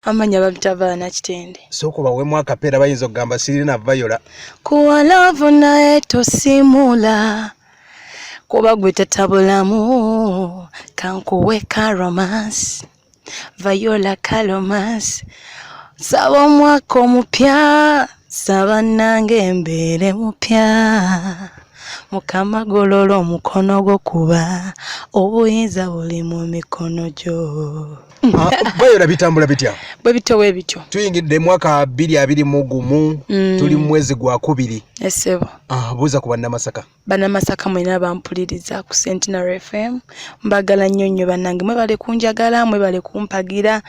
Amanya bampita Viola Nakitende. Sooka obawemu akapeera, bayinza okugamba sirina Viola. Kuwa love naye tosimula, kuba gwe tatabulamu, kankuwe ka romance, Viola ka romance. Saba omwaka omupya, saba nange mbeere mupya. Mukama golola omukono gwo, kuba obuyinza buli mu mikono gyo. Ah, Viola, bitambula bitya? Bwe bityo, bwe bityo. Tuyingidde mwaka 2021. Tuli mu mwezi gwa kubiri. Esebo. Ah, buuza ku Bannamasaka. Bannamasaka mwena bampuliriza ku Centenary FM, mbagala nnyo nnyo bannange. Mwebale kunjagala, mwebale kumpagira.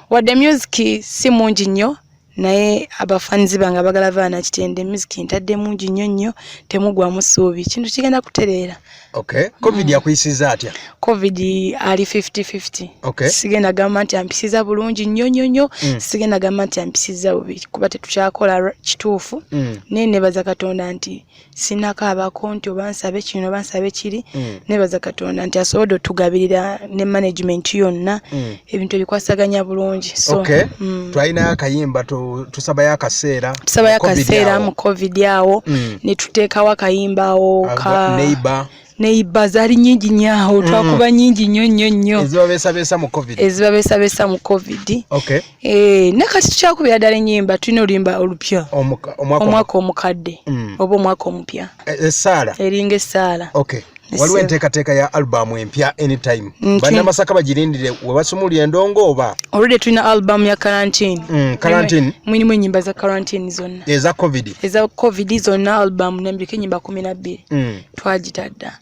Wadde music si mungi nnyo, naye abafanizi bange abagala Viola Nakitende, music ntadde mungi nnyo nnyo. Temugwamu ssuubi, kintu kigenda kutereera. Okay, COVID yakuyisiza atya? COVID ali 50-50. Sigenda gamba nti ampisiza bulungi nnyo nnyo nnyo. Sigenda gamba nti ampisiza bubi, kuba tetukyakola kituufu. Naye nebaza Katonda nti sinakaabako nti oba nsabe kino oba nsabe kiri. Nebaza Katonda nti asobodde otugabirira ne management yonna. Ebintu ebikwasaganya bulungi, so Okay. Twalinayo akayimba, tusabayo akaseera. Tusabayo Mu COVID akaseera. Awo. Mu COVID awo ne tuteekawo akayimba awo ka Neighbor. Neighbor zaali nyingi nnyo awo, twakuba nyingi nnyo nnyo nnyo. Ezibabeesabeesa mu COVID. Ezibabeesabeesa mu COVID. Eh, ne kati tukyakubira ddala ennyimba, tulina oluyimba olupya. Omwaka Omwaka omukadde oba omwaka omupya. Essaala. Eringa essaala. Okay, waliwo enteekateeka ya album empya anytime? Bannamasaka bagirindire we basumulya endongo oba? Already tulina album ya quarantine. Quarantine. Mulimu ennyimba za quarantine zonna. Eza COVID. Eza COVID zonna, album nembiriko ennyimba 12. Twagitadda.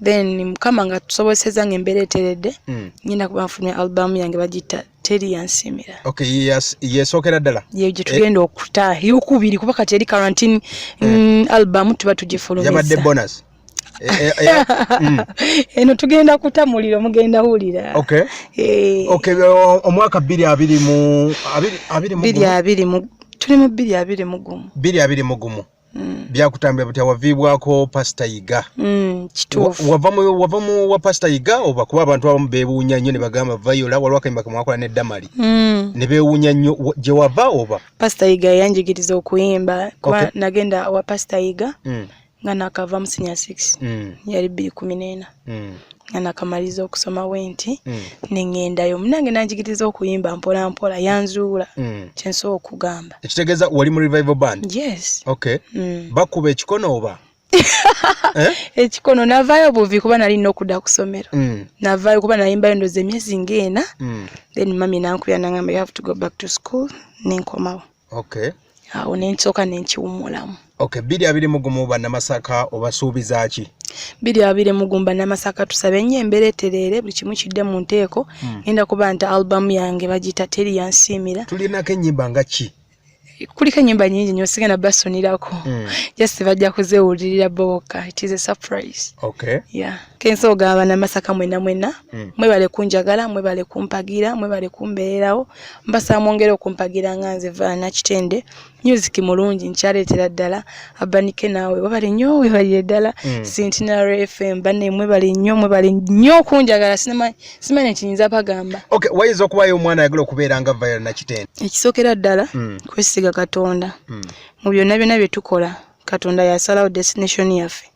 Then Mukama nga tusoboseza nga embeera eteredde, ngenda kuba nfunye album yange, bagiyita Teri Yansimira. Okay, yes, yesookera ddala. Ye gye tugenda okuta eyokubiri, kuba kati eri quarantine album tuba tugifulumiza. Yabadde bonus. Eno tugenda kuta muliro, mugenda wulira. Eh. Okay, omwaka bbiri abiri mu abiri abiri mu bbiri gumu. Abiri mu, tuli mu 2021. 2021. Byakutambula butya? Waviibwako Pasita Yiga. Kituufu. Wava mu wa Pasita Yiga oba? Kuba abantu abamu beewuunya nnyo ne bagamba Viola, waliwo akayimba ke mwakola ne Damali ne beewuunya nnyo gye wava oba? Pasita Yiga yanjigiriza okuyimba, kuba nagenda wa Pasita Yiga nga nakava mu senior six. Yali 2014 nga nakamaliza okusoma wenti neŋŋendayo, munange nanjigiriza okuyimba mpola mpola, yanzuula. Kyensobola okugamba. Ekitegeeza wali mu revival band? Yes. Okay. Bakuba ekikono oba, eh? Ekikono navaayo buvi, kuba nali nina okudda ku ssomero. Navaayo kuba nayimbayo ndowooza emyezi ng'ena. Then mami nankubira nangamba, "You have to go back to school." Nenkomawo. Awo nensooka nenkiwummulamu. Okay, 2021, Bannamasaka obasuubiza ki? 2021, Bannamasaka, tusabe nnyo embeera etereere, buli kimu kidde mu nteeko. Ngenda kuba nti album yange bagiyita Teri Yansiimira. Tulinako ennyimba nga ki? Kuliko ennyimba nyingi nnyo, sigenda basunirako. Just bajja kuzeewulirira bo bokka, it is a surprise. Yeah, kensobola ogamba Bannamasaka mwenna mwenna, mwebale kunjagala, mwebale kumpagira, mwebale kumbeererawo. Mbasaba mwongere okumpagira nga nze Viola Nakitende. Music mulungi nkyaleetera ddala. Abanike naawe webale nnyo, webalire ddala. Centenary FM banne, mwebale nnyo, mwebale nnyo okunjagala. Simanyi kiyinza bagamba. Okay, wayinza okubayo omwana ayagala okubeera nga Viola Nakitende? Ekisookera ddala, kwesiga Katonda. Mu byonna byonna bye tukola, Katonda yasalawo destination yaffe.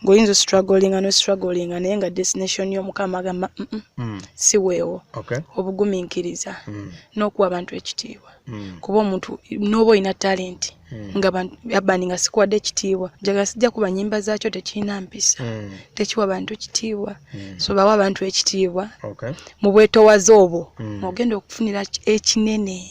Ng'oyinza ostrugglinga nostrugglinga, naye nga destination y'Omukama agamba, si weewo." Obugumiikiriza n'okuwa abantu ekitiibwa, kuba omuntu n'oba olina talent nga abandi nga sikuwadde ekitiibwa, njagala sijja kuba nyimba zaakyo tekirina mpisa, tekiwa bantu kitiibwa. So bawa abantu ekitiibwa. Mu bwetowaze obwo ogenda okufunira ekinene.